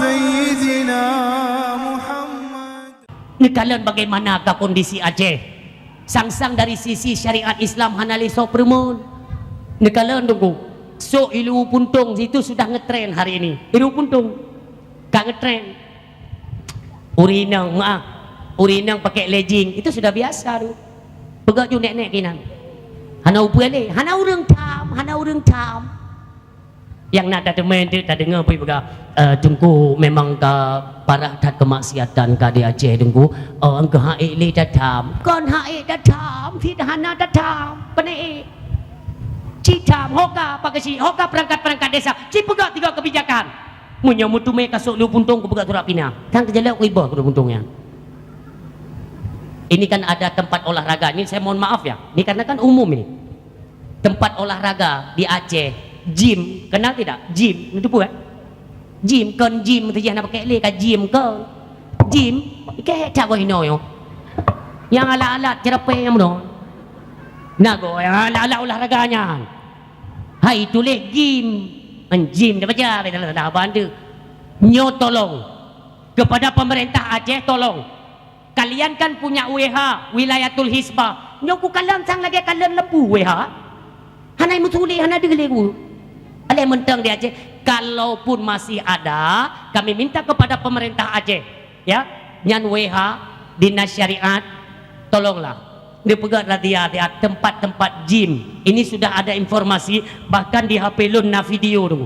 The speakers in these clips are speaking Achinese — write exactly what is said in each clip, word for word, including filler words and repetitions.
سيدنا محمد. Neukalon bagaimana ka kondisi Aceh. Sang-sang dari sisi syariat Islam hana lé soe peureumeun. Neukalon Teungku. Sok i Luwu Puntong situ sudah ngetren hari ini. I Luwu Puntong ka ngetren. Ureueng inong, maaf. Ureueng inong pakai legging, itu sudah biasa tu. Peugah ju nek-nek kinan. Hana upeue lé, hana ureueng tham, hana ureueng tham. Nyang na tateumé teuk tadeungoe peue peugah, "Eh, Teungku, memang ka parah that kemaksiatan ka di Aceh, Teungku. Eh, engkau hak ék lé tatham." Kon hak ék tatham, fit hana tatham. Pane ék. Ci tham, hoka pakesi, hoka perangkat-perangkat desa. Ci peugah tiga kebijakan. Meunyoe meuteumé ka sok Luwu Puntong, kupeugah surat pinah. Kan keujalak ku iboh Luwu Puntong nyan. Ini kan ada tempat olahraga. Ini saya mohon maaf ya. Ini karena kan umum ini. Tempat olahraga di Aceh, gym, kenal tidak? Gym, itu pun kan? Gym, kon gym tu jah nak pakai lé ka gym kon. Gym, ikek tak kau ino yo. Yang alat-alat cerapé yang mana? Nak go yang alat-alat olahraga nyan. Hai tulis gym. Gym dah baca, dah, dah, dah, bantu. Nyo tolong. Kepada pemerintah Aceh tolong. Kalian kan punya W H, Wilayatul Hisbah. Nyoe ku kalon sang lagèe kalon lembu W H. Hana meusulet, hana deuh lé ku. Alah mantong di Aceh, kalaupun masih ada, kami minta kepada pemerintah Aceh, ya, nyan W H, Dinas Syariat, tolonglah. Neupeugöt razia di tempat-tempat gym. Ini sudah ada informasi, bahkan di H P lôn na video tu.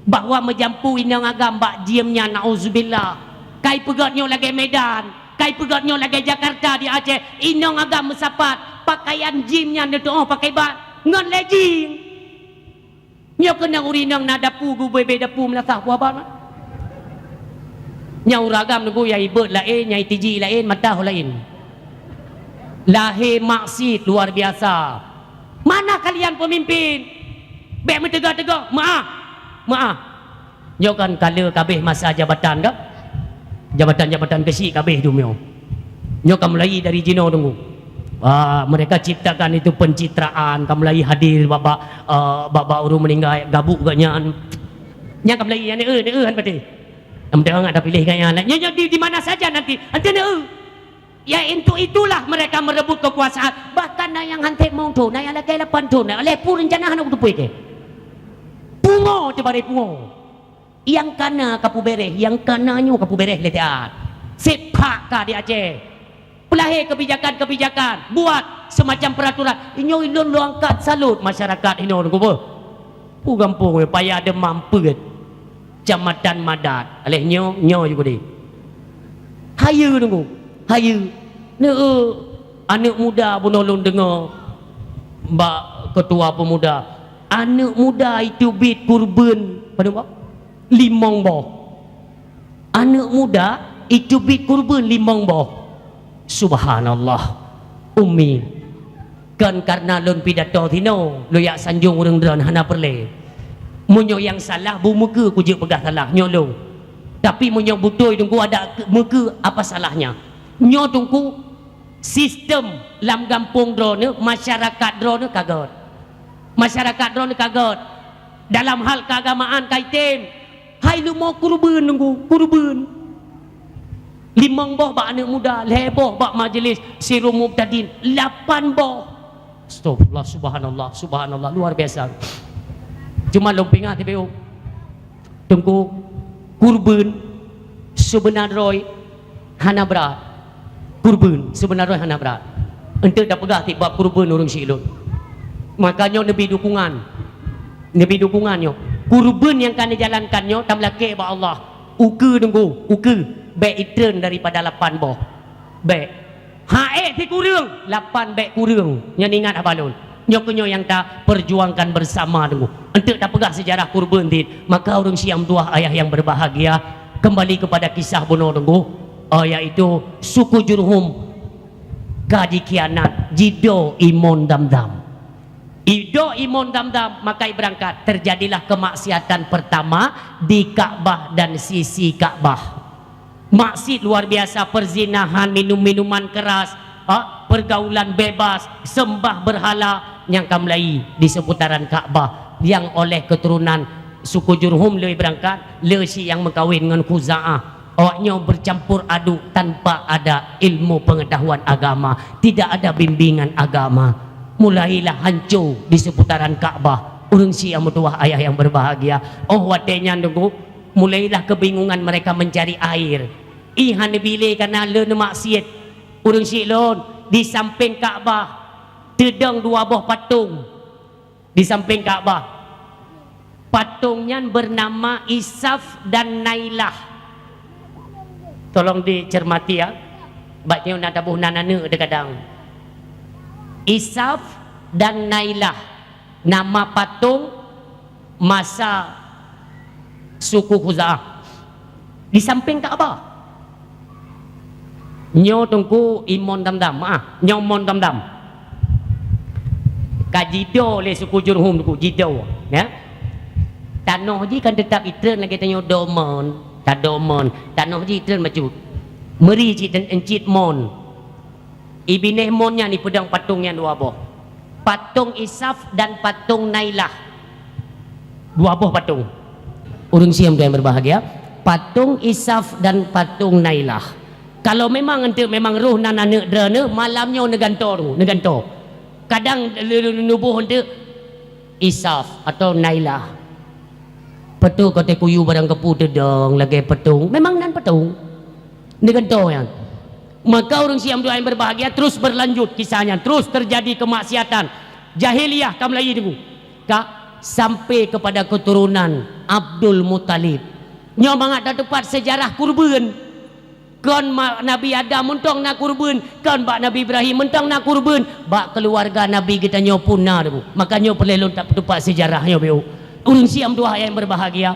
Bahwa meujampu inong agam bak gym nyan, nauzubillah. Kai peugöt nyoe lagèe Medan, kai peugöt nyoe lagèe Jakarta di Aceh, inong agam meusapat, pakaian gym nyan neutu'oh pakai bak ngon legging. Nyoe keuneuk ureueng inong na dapu, geubeubaih dapu meulasah buah bang. Nyan ureueng agam nunggu nyang ibeuet laén, nyang itiji laén, mata ho laén. Lahé maksiet luar biasa. Mana kalian pemimpin? Bèk meuteugah-teugah, meu'ah. Meu'ah. Nyoe kan ka lheueh ka abéh masa jabatan kan? Jabatan-jabatan keuchik ka abéh dumyo. Nyoe ka mulai dari jinoe deungoe. Ah, mereka ciptakan itu pencitraan, ka mulai hadir bak-bak, ah, bak-bak ureueng meuninggai, gabuk geuh nyan. Nyan ka mulai nyan, eh, eh, han patéh. Nyang penting ada pilih gaya. Nyoe, nyoe di, di mana saja nanti. Nanti, eh. Ya, untuk itulah mereka merebut kekuasaan. Bahkan na nyang han trép limong thôn, na nyang lakèe lapan thôn, na lhèe ploh rencana hana kuteupue kèe. Pungo teubaré pungo. Nyang kana ka puberéh, nyang kana nyoe ka puberéh lé siat. Sepak ka di Aceh. Peulahé kebijakan-kebijakan, buat semacam peraturan. Nyoe ulôn lôn angkat salut masyarakat inoe nunggu beuh. Peue gampông weh, Paya Demam Peuet, Kecamatan Madat. Aléh nyoe, nyoe ju keudeh. Hayeue deungoe, hayeue. Neu-eu aneuk muda bunoe lôn deungoe bak keutua peumuda. Aneuk muda iteubiet kurbeuen, padum boh? Limong boh. Aneuk muda iteubiet kurbeuen limong boh. Subhanallah. Umi. Kon kareuna lôn pidato sinoe, lôn jak sanjong ureueng droen, hana peureulèe. Meunyoe nyang salah, beumeukeue kujeuet peugah salah, nyoe lôn. Tapi meunyoe beutôi Teungku adak meukeue, apa salahnya? Nyoe Teungku, sistem lam gampông droeneuh, masyarakat droeneuh ka göt. Masyarakat droeneuh ka göt. Dalam hal keagamaan ka item. Hai leumo kurbeuen Teungku, kurbeuen. Limong boh bak aneuk muda, lhèe boh bak majelis Sirul Mubtadin, lapan boh. Astagfirullah, subhanallah, subhanallah, luar biasa. Cuma lôn peuingat, Teungku, kurbeuen seubeuna droe hana brat. Kurbeuen seubeuna droe hana brat. Eunteuk tapeugah tiep bab kurbeuen ureueng syiek lôn. Maka nyoe neubi dukungan. Neubi dukungan nyoe. Kurbeuen nyang ka neujalankan nyoe tameulakèe bak Allah. Ukeue Teungku, ukeue, bèk itreun daripada lapan boh. Bèk. Hak ék sikureueng, lapan bèk kureueng. Nyan ingat haba lôn. Nyoe keuh nyoe nyang taperjuangkan bersama Teungku. Eunteuk tapeugah sejarah kurbeuen dit, maka ureueng syiek meutuah ayah nyang berbahagia, kembali kepada kisah bunoe Teungku, eh, yaitu suku Jurhum ka jikhianat, jido imon Damdam. Ido imon Damdam, maka ibeurangkat. Terjadilah kemaksiatan pertama di Ka'bah dan sisi Ka'bah. Maksiet luar biasa, perzinahan, minum minuman keras, ha, pergaulan bebas, sembah berhala nyang ka mulai di seputaran Ka'bah nyang oleh keturunan Suku Jurhum le beurangkat, le si nyang meukawen ngon Khuza'ah. Awaknyoe bercampur aduk tanpa ada ilmu pengetahuan agama, tidak ada bimbingan agama. Mulailah hanco di seputaran Ka'bah. Ureuëng syiek meutuwah ayah nyang berbahagia. Oh, watée nyan Teungku, mulailah kebingungan mereka mencari air. Ih, hana bilé kana le neumaksiet. Ureuëng syiek lôn, di sampéng Ka'bah, teudong dua boh patong. Di sampéng Ka'bah. Patong nyan bernama Isaf dan Nailah. Tolong dicermati ya. Bak nyoe na taboh nan aneuk teugadang. Isaf dan Nailah. Nama patong masa suku Khuza'ah. Di sampéng Ka'bah. Nyoe Teungku imon Damdam, ah, nyoe mon Damdam. Ka jido lé suku Jurhum Teungku, jido, ya. Tanoh jih kan teutap itreun lagée tanyoe domon, tadomon. Tanoh jih itreun bacut. Meuri cit dan encit mon. Ibinéh mon nyan ipeudong patong nyan dua boh. Patong Isaf dan patong Nailah. Dua boh patong. Ureuëng syiek nyang berbahagia, patong Isaf dan patong Nailah. Kalau memang enteuk memang roh nan aneuk droeneuh, malam nyoe neugantoe, neugantoe. Kadang le-, le-, neuboh enteuk Isaf atau Nailah. Patong kote kuyu barang kepu teudong lagée patong. Memang nan patong. Neugantoe nyan. Maka ureuëng syiek meutuwah nyang berbahagia terus berlanjut kisah nyan, terus terjadi kemaksiatan jahiliyah ka mulai Teungku. Ka sampai kepada keturunan Abdul Muttalib. Nyoe mangat tatupat sejarah kurban. Kon ma-, Nabi Adam mantong na kurban, kon bak Nabi Ibrahim mantong na kurban, bak keluarga Nabi geutanyoe pun na Teungku. Maka nyoe peureulée lôn tatupat sejarah nyoe beu. Ureuëng syiek meutuwah nyang berbahagia.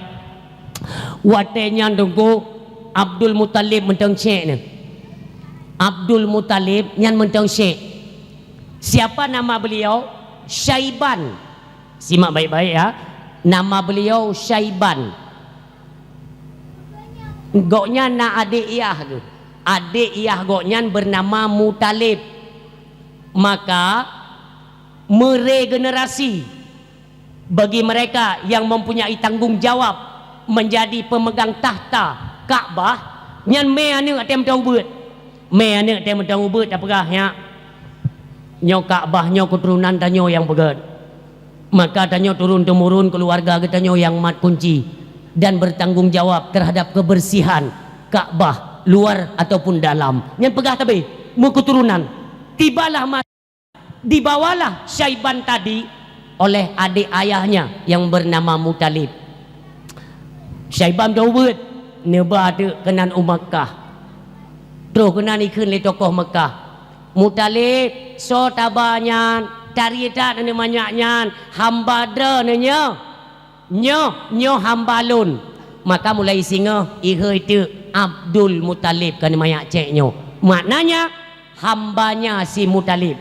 Watée nyan Teungku, Abdul Muttalib mantong syek nyan. Abdul Muttalib nyan mantong syek. Siapa nama beliau? Syaiban. Simak baik-baik ya. Nama beliau Syaiban. Gobnyan na adék yah geuh. Adék yah gobnyan bernama Muttalib. Maka, meregenerasi bagi mereka yang mempunyai tanggung jawab menjadi pemegang takhta Ka'bah, nyan mé aneuk tém teuh ubeuet. Mé aneuk tém teuh ubeuet tapeugah nyak, nyoe Ka'bah nyoe keuturonan tanyoe nyang peugét. Maka tanyoe turun-temurun keuluwarga geutanyoe nyang mat kunci dan bertanggung jawab terhadap kebersihan Ka'bah luar ataupun dalam. Nyan peugah tabé, meukeuturonan. Tibalah ma-, dibawalah Syaiban tadi oleh adik ayahnya yang bernama Muthalib. Syaiban teuh ubeuet, neuba teuk keunan u Makkah. Troh keunan ikheun lé tokoh Makkah, "Muthalib, soe taba nyan? Tari that aneuk manyak nyan, hamba droeneuh nyoe." "Nyoe, nyoe hamba lôn." Maka mulai singoh ihôi teuk Abdul Muthalib keu aneuk manyak cék nyoe. Maknanya, hambanya si Muthalib.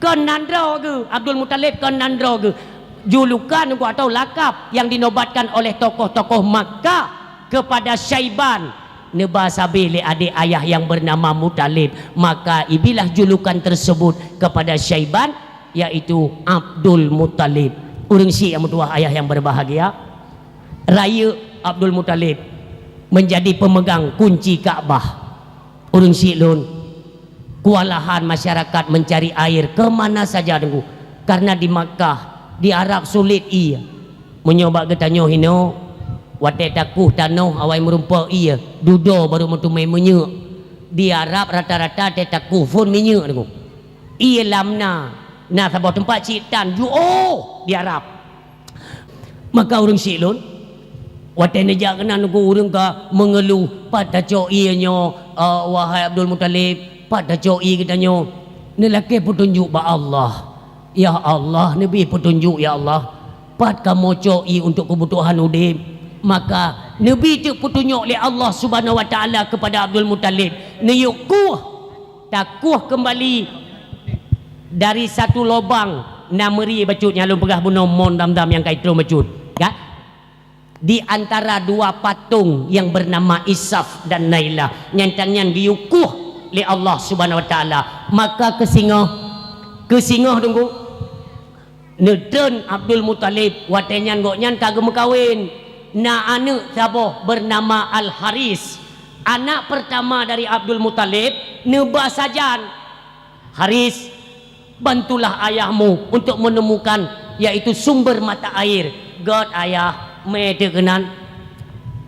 Kon nan droe geuh, Abdul Muthalib kon nan droe geuh. Julukan atau lakab yang dinobatkan oleh tokoh-tokoh Makkah kepada Syaiban, neuba sabé lé adik ayah yang bernama Muthalib. Maka ibilah julukan tersebut kepada Syaiban, yaitu Abdul Muthalib. Ureuëng syiek nyang meutuwah ayah yang berbahagia, rayeuk Abdul Muthalib menjadi pemegang kunci Ka'bah. Ureuëng syiek lôn, kewalahan masyarakat mencari air ke mana saja, Teungku. Karena di Makkah, di Arab sulit ie. Meunyoe bak geutanyoe hinoe, watée takueh tanoh awai meurumpok ie, dudoe barô meuteumé minyeuk. Di Arab rata-rata watée takueh phon minyeuk, Teungku. Ie lam na, na saboh teumpat cit tan, jiôh di Arab. Maka ureuëng syiek lôn, watée neujak keunan Teungku, ureuëng ka meungeuluh, "Pat tacok ie nyoe, eh, wahai Abdul Muthalib? Pat tacok ie geutanyoe?" Neulakée peutunjuk bak Allah. "Ya Allah, neubi peutunjuk, ya Allah. Pat kamoe cok ie untuk keubutuhan udeb?" Maka neubi teuk peutunyok lé Allah Subhanahu wa Taala kepada Abdul Muthalib. Neuyue kueh, takueh keumbali dari satu lubang, na meuri bacut nyang lôn peugah bunoe mon dam-dam nyang ka itrôn bacut. Ka? Di antara dua patong yang bernama Isaf dan Nailah, nyang tan nyan geuyue kueh lé Allah Subhanahu wa Taala. Maka keusingoh, keusingoh Teungku, Neutreun Abdul Muthalib, watée nyan gobnyan ka geumeukawen. Na aneuëk saboh beunama Al-Haris. Anak peurtama dari Abdul Muthalib neuba sajan, "Haris, bantulah ayahmu untuk menemukan, yaitu sumber mata air." "Gét, Ayah, mé teuk keunan."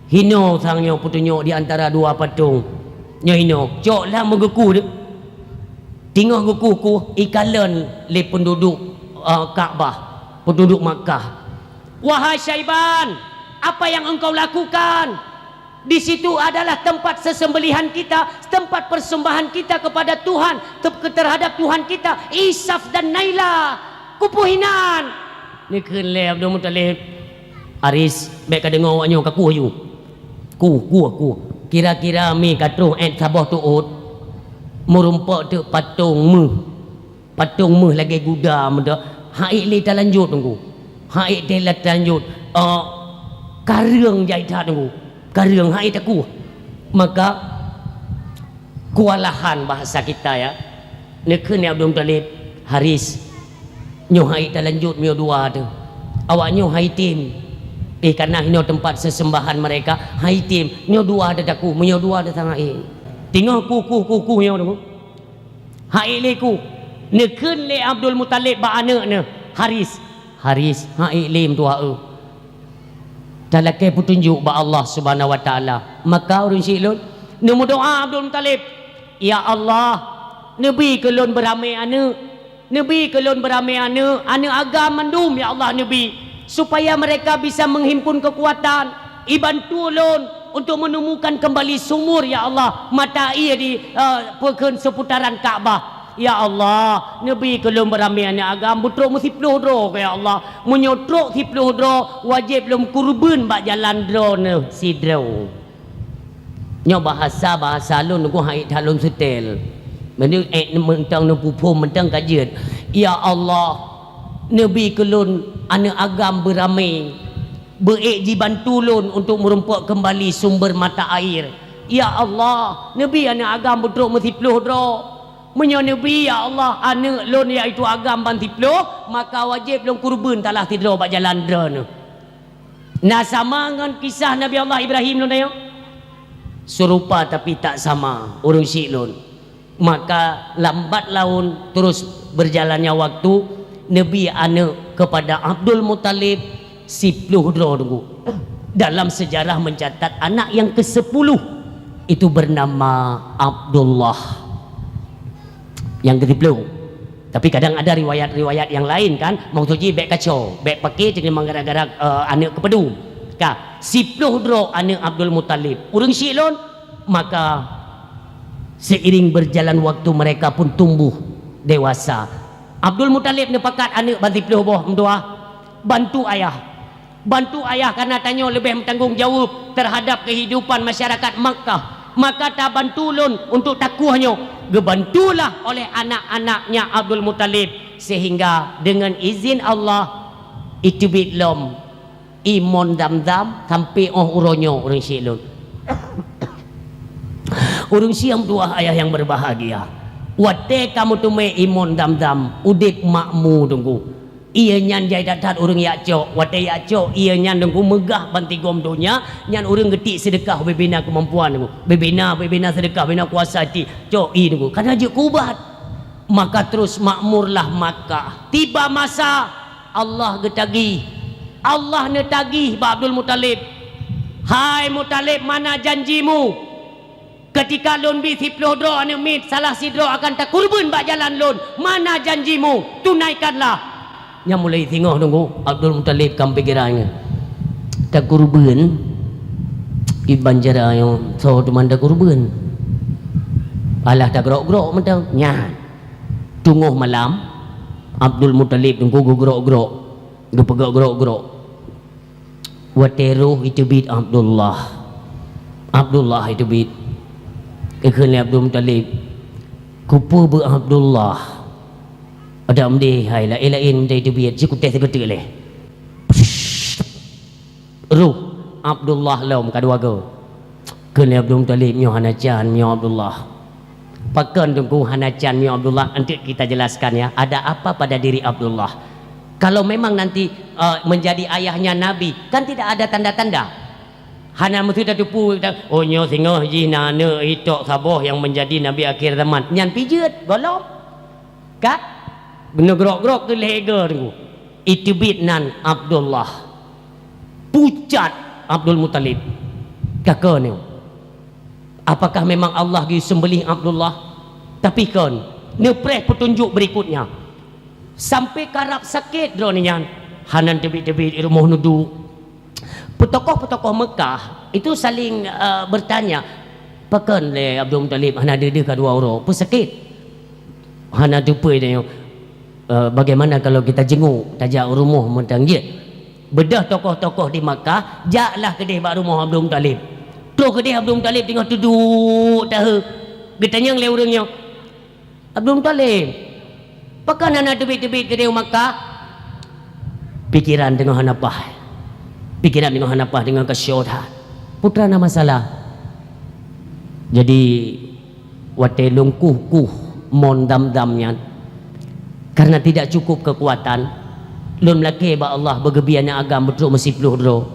"Hinoe sang nyoe peutunyok di antara dua patong. Nyoe hinoe, cok lam meugeukuh deuh." Teungoh geukuh-kuh, ikalon lé peunduduek, eh, Ka'bah, peunduduek Makkah. "Wahai Syaiban, apa yang engkau lakukan? Di situ adalah tempat sesembelihan kita, tempat persembahan kita kepada Tuhan, te-, terhadap Tuhan kita, Isaf dan Naila. Kupuhinan!" Neukheun lé Abdul Muthalib, "Haris, bék ka deungoe awak nyoe, ka kueh yu. Kueh, kueh, kueh. Kira-kira mi ka troh ék saboh teuôt, meurumpok teuk patong méuh. Patong méuh lagée guda meudo, han ék lé talanjut, Teungku. Han ék lé talanjut. Eh, kareueng jai that, Teungku. Kareueng, han ék takueh." Maka kewalahan bahasa kita, ya. Neukheun lé Abdul Muthalib, "Haris, nyoe han ék talanjut meunyoe dua teuh. Awak nyoe han ék tem. Eh, karena hinoe tempat sesembahan mereka, han ék tem. Nyoe dua teuh takueh, meunyoe dua teuh sangat ék." Teungoh kueh, kueh, kueh, kueh nyoe, Teungku. Han ék lé kueh. Neukheun lé Abdul Muthalib bak aneuëk neuh, "Haris, Haris, han ék lé meutuah eu. Talakée peutunjuk bak Allah Subhanahu wa Taala." Maka ureuëng syik lôn, neumeudoá Abdul Muthalib, "Ya Allah, neubi keu lôn beuramé aneuëk. Neubi keu lôn beuramé aneuëk, aneuëk agam mandum, ya Allah, neubi, supaya mereka bisa menghimpun kekuatan, ibantu lôn untuk menemukan kembali sumur, ya Allah, mata air di, eh, peukheun seputaran Ka'bah. Ya Allah, neubi keu lôn beuramé aneuëk agam beutrok meusiploh droe, ya Allah. Meunyoe trok siploh droe, wajéb lôn kurbeuen bak jalan droeneuh sidroe." Nyoe bahasa-bahasa lôn, Teungku, han ék that lôn seutée. Meunyoe ék mantong neupeuphom mantong ka jeuet. "Ya Allah, neubi keu lôn aneuëk agam beuramé, beuék jibantu lôn untuk meurumpok keumbali sumber mata air. Ya Allah, neubi aneuëk agam beutrok meusiploh droe. Meunyoe neubi, ya Allah, aneuëk lôn yaitu agam ban siploh, maka wajéb lôn kurbeuen salah sidroe bak jalan droeneuh." Na sama ngon kisah Nabi Allah Ibrahim lôn nyoe? Seurupa tapi tak sama, ureuëng syik lôn. Maka lambat laun, terus berjalannya waktu, neubi aneuëk kepada Abdul Muthalib siploh droe, Teungku. Dalam sejarah mencatat anak yang kesepuluh itu bernama Abdullah. Nyang keusiploh. Tapi kadang ada riwayat-riwayat nyang laén kan, maksud jih bék kacau, bék paké cit memang gara-gara, eh, aneuëk keupeudum. Ka, siploh droe aneuëk Abdul Muthalib. Ureuëng syik lôn, maka seiring berjalan waktu mereka pun tumbuh dewasa. Abdul Muthalib neupakat aneuëk ban siploh boh meutuah, bantu ayah. Bantu ayah, karena tanyoe leubeh meutanggong jaweueb terhadap kehidupan masyarakat Makkah. Maka tabantu lôn untuk takueh nyoe. Geubantulah oleh anak-anaknya Abdul Muthalib, sehingga dengan izin Allah, iteubiet lom imon Zamzam sampai óh uroe nyoe, ureuëng syik lôn. Ureuëng syik nyang meutuah, ayah yang berbahagia. Watée ka meuteumé imon Zamzam, udeb makmu, Teungku. Ié nyan jai that-that ureuëng jak cok. Watée jak cok ié nyan, Teungku, meugah bansigom donya, nyan ureuëng geutiek seudeukah ubé bina keumampuan, Teungku. Bébina, bébina seudeukah, bina kuasa tiek. Cok ié, Teungku. Kana jeuet keu ubat. Maka terus makmurlah Makkah. Tiba masa, Allah geutagih. Allah neutagih bak Abdul Muthalib. "Hai Muthalib, mana janjimu? Keutika lôn bi siploh droe aneuëk miet, salah sidroe akan takurbeuen bak jalan lôn. Mana janjimu? Tunaikanlah!" Nyang mulai singoh, Teungku, Abdul Muthalib ka meupikéran nyan. Takurbeuen, kiban cara nyoe, soe teuma takurbeuen? Alah tagrok-grok mantong. Nyan. Teungoh malam, Abdul Muthalib, Teungku, geugrok-grok. Geupeugok grok-grok. Watée roh iteubiet Abdullah. Abdullah iteubiet. Geukheun lé Abdul Muthalib, "Keupeue beu Abdullah?" Adak meudeh hai, laén-laén meudeh iteubiet, jikutée sigoe teuk lé. Roh Abdullah lom ka dua goe. Kheun lé Abdul Muthalib, "Nyoe hana can, nyoe Abdullah." Pakon Teungku hana can nyoe Abdullah? Eunteuk kita jelaskan ya, ada apa pada diri Abdullah. Kalau memang nanti, eh, menjadi ayahnya Nabi, kan tidak ada tanda-tanda. Hana meusti tateupeue, oh, nyoe singoh jih na aneuk itok saboh nyang menjadi nabi akhir zaman. Nyan pih jeuet, gohlom. Ka? Neugrok-grok keu lhèe goe teungku. Iteubiet nan Abdullah. Pucat Abdul Muthalib. Ka keuneuk. Apakah memang Allah geuseumbeuléh Abdullah? Tapi kon, neupreh peutunjuk berikutnya. Sampai karab sakét droeneuh nyan, hana teubiet-teubiet i rumoh neuduek. Peutokoh-peutokoh Mekah itu saling, eh, bertanya, "Pakon lé Abdul Muthalib hana deuh-deuh ka dua uroe? Peue sakét?" Hana teupeue tanyoe, eh, bagaimana kalau kita jenguk, tajak u rumoh mantong jeuet. Beudôh tokoh-tokoh di Makkah, jaklah keudeh bak rumoh Abdul Muthalib. Troh keudeh Abdul Muthalib teungoh teuduek tahe. Geutanyong lé ureuëng nyoe, "Abdul Muthalib, pakon hana teubiet-teubiet keudeh u Makkah?" Pikeran teungoh hana paih. Pikeran teungoh hana paih, teungoh ka syoe that. Putra na masalah. Jadi, watée lôn kueh-kueh mon Zamzam nyan, karena tidak cukup kekuatan, lôn lakée bak Allah beugeubri aneuk agam beutrok meusiplôh droe.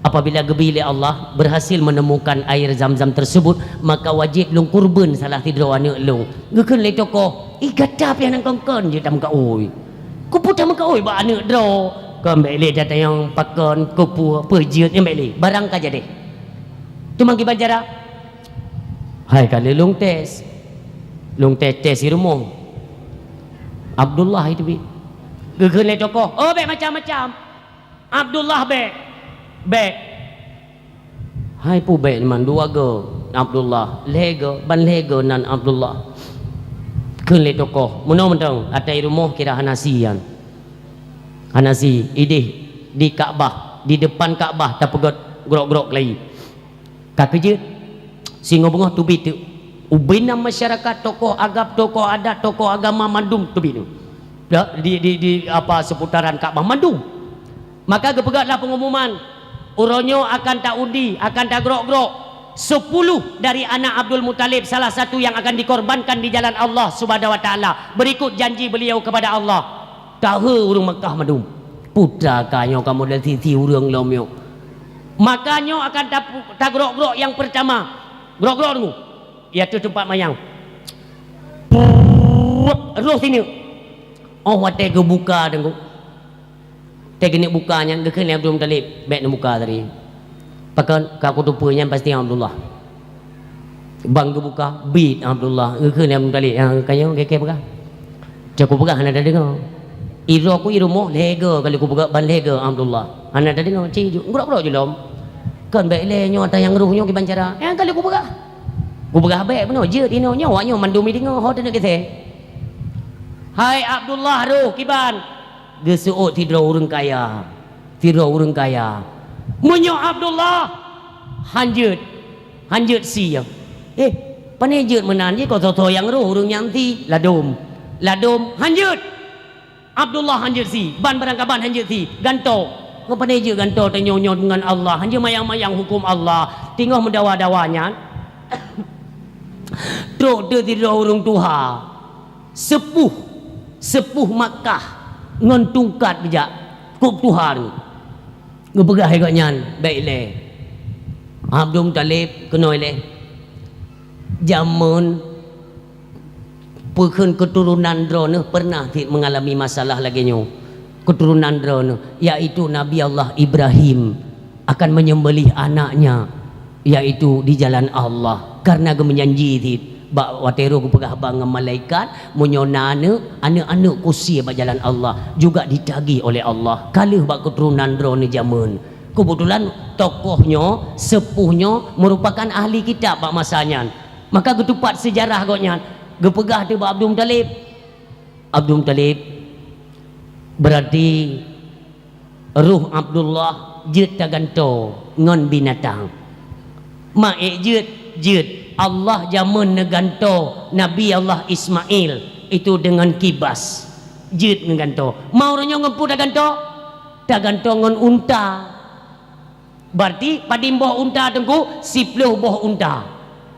Apabila geubri lé Allah, berhasil menemukan air Zamzam tersebut, maka wajéb lôn kurban salah sidroe aneuk lôn. Geukheun lé tokoh, "Ih, gata pih hana kon-kon jeuet tameukaôi. Keupeue tameukaôi bak aneuk droe? Kon bék lé tatanyong pakon, keupeue, peue jeuet, nyan bék lé. Barang ka jadeh." Teuma kiban cara? Hai ka lheueh lôn tes. Lôn tes-tes i rumoh. Abdullah itu bi. Geukheun lé tokoh, "Oh, bék macam-macam. Abdullah bék. Bék." Hai peue bék nyan dua goe Abdullah, lhée goe, ban lhée goe nan Abdullah. Kheun lé tokoh, "Meunoe mantong, ata i rumoh kira hana sie nyan. Hana sie, ideh di Ka'bah, di depan Ka'bah tapeugét grok-grok keulayi." Ka keujeuet, singoh beungoh teubiet teuk. Ubena masyarakat, tokoh agam, tokoh adat, tokoh agama mandum teubiet teuk. Da-, di, di, di apa, seputaran Ka'bah mandum. Maka geupeugah lah pengumuman, "Uroe nyoe akan ta-undi, akan tagrok-grok sepuluh dari anak Abdul Muthalib, salah satu yang akan dikorbankan di jalan Allah Subhanahu wa Taala, berikut janji beliau kepada Allah." Tahe ureuëng Makkah mandum. Putra ka nyoe kamoe dan sisi ureuëng lom nyoe. Maka nyoe akan tapu-, tagrok-grok nyang pertama. Grok-grok deungoe. Di ateueh teumpat manyang. Pruet, roh sineuk. Oh, watée geubuka teungku. Watée geuneuk buka nyan, geukheun lé Abdul Muthalib, "Bék neubuka tadi." Pakon ka kuteupeue nyan pasti Abdullah. Ban geubuka, biet Abdullah. Geukheun lé Abdul Muthalib, "Ah, kayong keke peugah." Cok kupeugah hana tadeungoe. Idroe ku i rumoh lhée goe kali kupeugah ban lhée goe Abdullah. Hana tadeungoe, ci ju, grok-grok ju lom. Kon bék lé nyoe ata nyang roh nyoe kiban cara. Nyang kali kupeugah. Kupeugah bék bunoe jeuet inoe nyoe, awak nyoe mandum i deungoe, ho teuneuk geuthée. "Hai Abdullah roh kiban." Geuseuôt sidroe ureuëng kaya. Sidroe ureuëng kaya. "Meunyoe Abdullah, hanjeuet, hanjeuet sie." "Eh, pane jeuet meunan jih, kon soe-soe nyang roh ureuëng nyan sie." "Ladom, ladom, hanjeuet. Abdullah hanjeuet sie, ban barangkaban hanjeuet sie, gantoe." "Kon pane jeuet gantoe, tanyoe nyoe ngon Allah, hanjeuet mayang-mayang huköm Allah." Teungoh meudawa-dawa nyan, trok teuh sidroe ureuëng tuha. Seupuh, seupuh Makkah ngon tungkat geujak, kôb tuha nyoe. Geupeugah lé gobnyan, "Bék lé, Abdul Muthalib, keunoe lé. Jameun peukheun keuturonan droeneuh pernah cit meungalami masalah lagée nyoe. Keuturonan droeneuh, yaitu Nabi Allah Ibrahim." Akan menyembelih anaknya, yaitu di jalan Allah. Karena geumeujanji cit, bak watée roh geupeugah haba ngon malaikat, "Meunyoe na aneuk, aneuk-aneuk kusie bak jalan Allah, juga ditagih oleh Allah, ka lheueh bak keuturonan droeneuh jameun." Keubeutulan tokoh nyoe, seupuh nyoe meurupakan ahli kitab bak masa nyan. Maka geutupat seujarah gobnyan, geupeugah teuh bak Abdul Muthalib, "Abdul Muthalib, beurati roh Abdullah jeuet tagantoe ngon binatang." "Ma ék jeuet?" "Jeuet. Allah jameun neugantoe Nabi Allah Ismail itu deungon kibas. Jeuet neugantoe." "Ma uroe nyoe ngon peue tagantoe?" "Tagantoe ngon unta." "Beurati padum boh unta Teungku?" "Siplôh boh unta."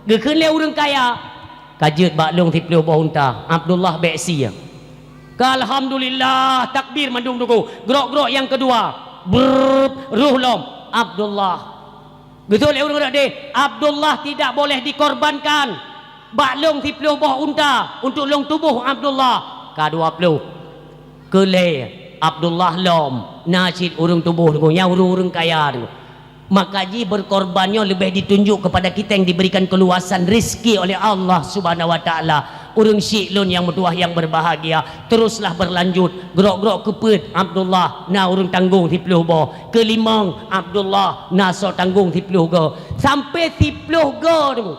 Geukheun lé ureuëng kaya, "Ka jeuet bak lôn siplôh boh unta, Abdullah bék sie." Ka alhamdulillah, takbir mandum Teungku. Grok-grok nyang keudua. Brrr, roh lom. Abdullah. Geutôi lé ureuëng rot deh, Abdullah tidak boleh dikorbankan. Bak lôn siplôh boh unta untuk lôn tuboh Abdullah. Ka dua plôh. Keu lhèe, Abdullah lom. Na cit ureuëng tuboh Teungku, nyan ureuëng-ureuëng kaya Teungku. Maka jih berkorban nyoe leubeh ditunjuk kepada kita yang diberikan keluasan rezeki oleh Allah Subhanahu wa Taala. Ureuëng syiek lôn nyang meutuwah nyang berbahagia, teruslah berlanjut. Grok-grok keupeuet Abdullah na ureuëng tanggong siplôh boh. Keulimong Abdullah na soe tanggong siplôh goe. Sampai siplôh goe Teungku.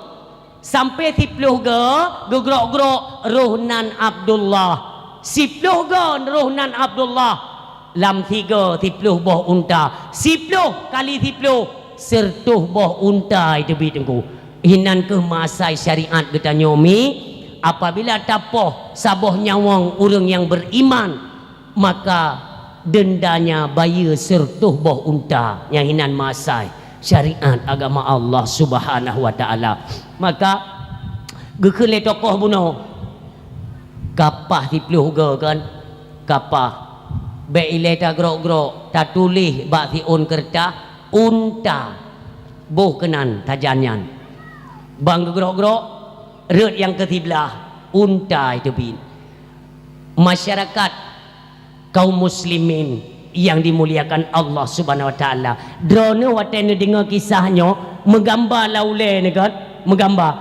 Sampai siplôh goe geugrok-grok roh nan Abdullah. Siplôh goe roh nan Abdullah. Lam sigoe siplôh boh unta. Siplôh kali siplôh, seureutoh boh unta iteubiet Teungku. Inan kheueh meuasai syariat geutanyoe mi, apabila tapoh saboh nyawöng ureuëng nyang beriman, maka dendanya bayeue seureutoh boh unta. Nyan inan meuasai syariat agama Allah Subhanahu wa Taala. Maka geukheun lé tokoh bunoe, kapah siplôh goe kan, kapah. Bék ilée tagrok-grok, tatuléh bak siôn keureutah, unta. Boh keunan tajan nyan. Ban geugrok-grok, rot nyang keusiblah, unta iteubiet. Masyarakat kaum muslimin yang dimuliakan Allah Subhanahu wa Taala, droeneuh watée neudeungoe kisah nyoe, meugamba lam ulée neuh kan, meugamba.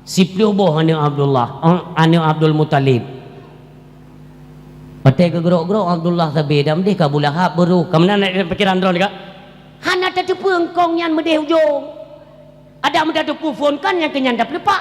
Siplôh boh aneuëk Abdullah, eh, aneuëk Abdul Muthalib. Watée geugrok-grok Abdullah sabe, dan deh ka Abu Lahab beuroh. Ka meunan pikiran droeneuh kan? Hana tateupeue eungkong nyan meudeh ujong. Adak meutateupeue phon kan nyang keunyan dap leupah.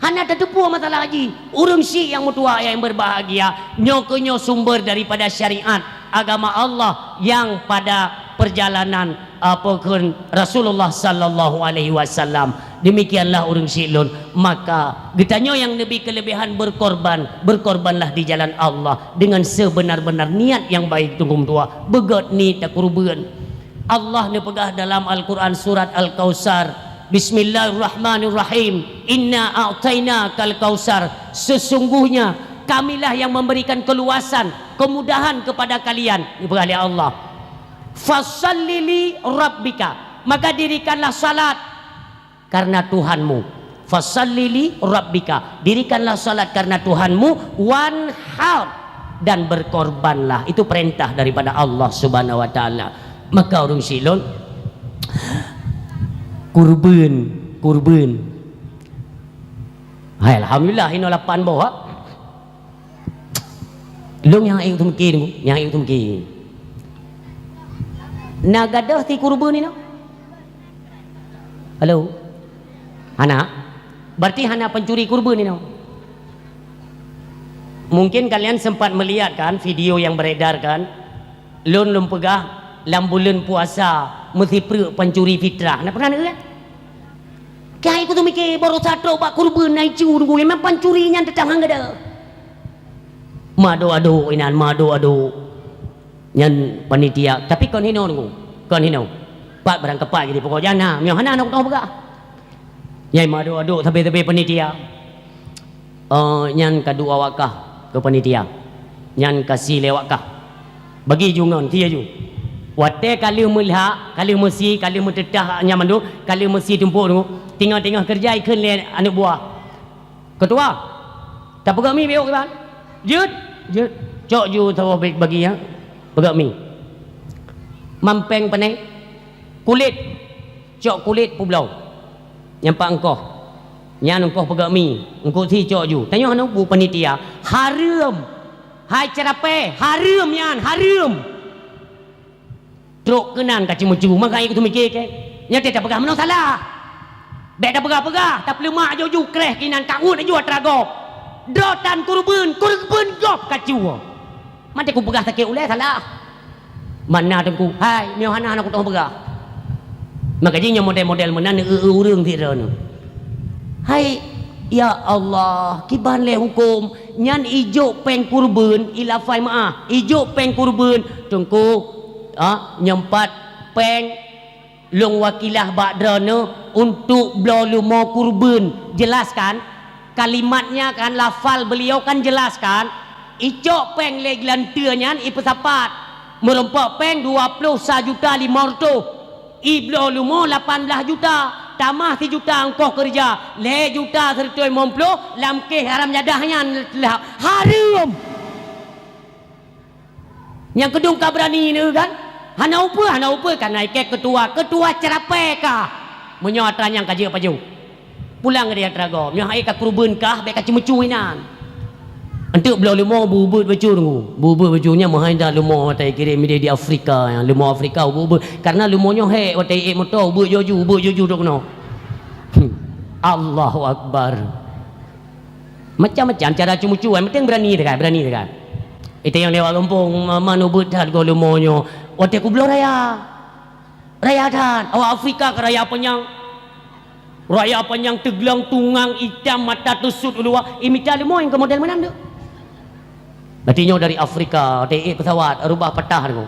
Hana tateupeue masalah jih. Ureuëng syiek nyang meutuwah nyang berbahagia, nyoe keuh nyoe sumber daripada syariat agama Allah nyang pada perjalanan, apa kheun, Rasulullah sallallahu alaihi wasallam. Demikianlah ureuëng syiek lôn. Maka geutanyoe nyang neubi keuleubehan berkorban, berkorbanlah di jalan Allah dengan sebenar-benar niat nyang baik Teungku meutuwah. Beugét niet takureubeuen. Allah neupeugah dalam Al-Quran surat Al-Kautsar, "Bismillahirrahmanirrahim. Inna a'tainakal kautsar." Sesungguhnya Kamilah yang memberikan keluasan, kemudahan kepada kalian. Neupeugah lé Allah. "Fashalli li rabbika." Maka dirikanlah salat karena Tuhanmu. "Fashalli li rabbika." Dirikanlah salat karena Tuhanmu. "Wanhar." Dan berkorbanlah. Itu perintah daripada Allah Subhanahu wa Taala. Maka ureuëng syiek lôn, kurban, kurban. Hai, alhamdulillah, inoe lapan boh, ha? Lôn nyang ayue teumeuki, nyang ayue teumeuki. Na gadôh si kurban inoe? Halo? Hana? Berarti hana pencuri kurban inoe. Mungkin kalian sempat melihat kan video yang beredar kan? Lôn, lôn peugah lam buleuen puasa meusipreuk pancuri fitrah. Na pernah neueu kan? Keu hai kuteumike barosa trok bak kurban na icu Teungku, memang pancuri nyan teutang han gadôh. Meuadok-adok inan, meuadok-adok. Nyan panitia, tapi kon hinoe Teungku, kon hinoe. Pat barang keupat jadi pokok jana, meunyoe hana, hana kuteungoh peugah. Nyai meuadok-adok sabe-sabe panitia. Oh, nyan ka dua wakah keu panitia. Nyan ka sie lé wakah. Bagi ju ngon, sie ju. Watée ka lheueh meulhak, ka lheueh meusie, ka lheueh meuteutah nyan mandum, ka lheueh meusie tumpôk Teungku, teungoh-teungoh keureuja ikheun lé aneuk buah. "Keutua, tapeugah mi beu kiban?" "Jeuet, jeuet." "Cok ju saboh bagi, ya. Peugah mi. Mampeng pane, kulét, cok kulét peubloe. Nyang pat eungkoh. Nyan eungkoh peugah mi, eungkoh sie cok ju." Tanyoe hana bu panitia. Hareuem. Hai ceurapée, hareuem nyan, hareuem. Trok keunan ka ceumeucue, maka ayue teumike keu. Nyan teuh tapeugah meunoe salah. Bék tapeugah-peugah, tapeuleumak ju-ju kréh keunan, ka uet ju atra gob. Droe tan kurban, kurban gob ka cue. Maté kupeugah sakét ulée salah. Mana Teungku, hai, meunyoe hana, hana kuteungoh peugah. Maka jih nyoe model-model meunan eu-eu ureuëng sidroe nyoe. Hai, ya Allah, kiban lé huköm nyan ijok péng kurban, ilafai meuáh, ijok péng kurban, Teungku, ah, nyoe pat péng lôn wakilah bak droeneuh untuk bloe leumo kurban. Jelas kan? Kalimatnya kan, lafal beliau kan jelas kan? Icok péng lé geulanteue nyan ipeusapat, meurumpok péng dua ploh sa juta limong reutôh, ibloe leumo lapan blaih juta, tamah sijuta ongkoh keureuja, lhée juta sireutôh limong ploh lam kéh haram jadah nyan teulah hareuem. Nyang keudong ka beurani neu kan? Hana upeue, hana upeue, ka na ikée keutua, keutua ceurapée ka. Meunyoe atra nyang ka jeuet pajoh. Pulang di atra gob, nyoe hai ka keureubeuen kah, bék ka ceumeucue inan. Enteuk bloe leumo bu-ubeut bacut nunggu. Bu-ubeut bacut nyan meuhai that leumo watée kirém idéh di Afrika, leumo Afrika bu-ubeut. Karena leumo nyoe hék watée ék moto ubeut joju, ubeut joju dok keunoe. Allahu Akbar. Macam-macam cara ceumeucue, yang penting beurani teuka, beurani teuka. Itanyong lewat gampông, "Man ubeut that goe leumo nyoe?" Watée kubloe raya. Raya that, awak Afrika ka raya panyang. Raya panyang teugleueng tungang itam mata teusut u luwa, imita leumo nyang keu model meunan tu. Berarti nyoe dari Afrika, watée ék pesawat, rubah patah tu.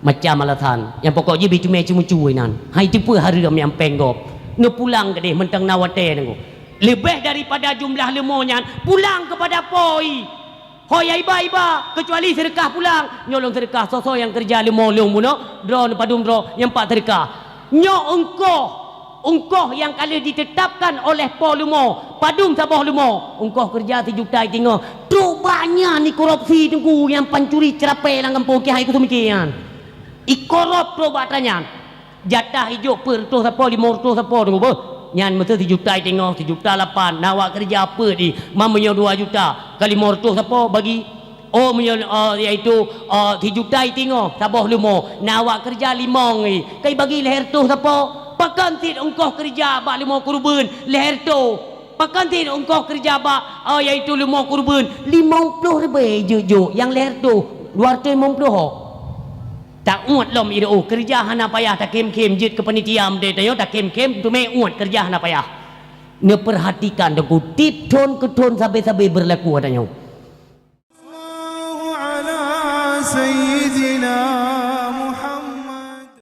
Macam alasan, nyang pokok jih beuteumé ceumeucue inan. Hai teupeu hareuem nyang péng gob. Neupulang keudeh mantong na watée nunggu. Leubeh daripada jumlah leumo nyan, pulang keupada Po i. Ho ya iba-iba, keucuali seudeukah pulang. Nyoe lôn seudeukah, soe-soe nyang keureuja leumo lôn bunoe, droeneuh padum droe, nyang pat seudeukah. Nyoe ongkoh, ongkoh nyang ka lheueh ditetapkan oleh po leumo, padum saboh leumo, ongkoh keureuja sijuta itingoh. Trok bak nyan ikorupsi teungku nyang pancuri ceurapée lam gampông keuhai kuseumiké nyan. Ikorop trok bak atra nyan. Jatah ijok peuet reutôh sapo, limong reutôh sapo teungku beuh. Nyan meuseu sijuta itingoh, sijuta lapan, na awak keureuja peuet i, ma meunyoe dua juta, ka limong reutôh sapo bagi. Oh, meunyoe, eh, yaitu, eh, sijuta itingoh, saboh leumo, na awak keureuja limong i, ka ibagi lhée reutôh sapo. Pakon cit ongkoh keureuja bak leumo keureubeuen lhée reutôh? Pakon cit ongkoh keureuja bak, eh, yaitu leumo keureubeuen limong ploh ribée jeuet-jeuet, nyang lhée reutôh, dua reutôh limong ploh ho? Tauet lom i reuôh, keureuja hana payah, takhém-khém jeuet keu panitia meudeh tanyoe, takhém-khém teumé uet, keureuja hana payah. Neupeurhatikan teungku, tieb thon keu thon sabe-sabe beurlaku atra nyoe. Sallallahu ala sayyidina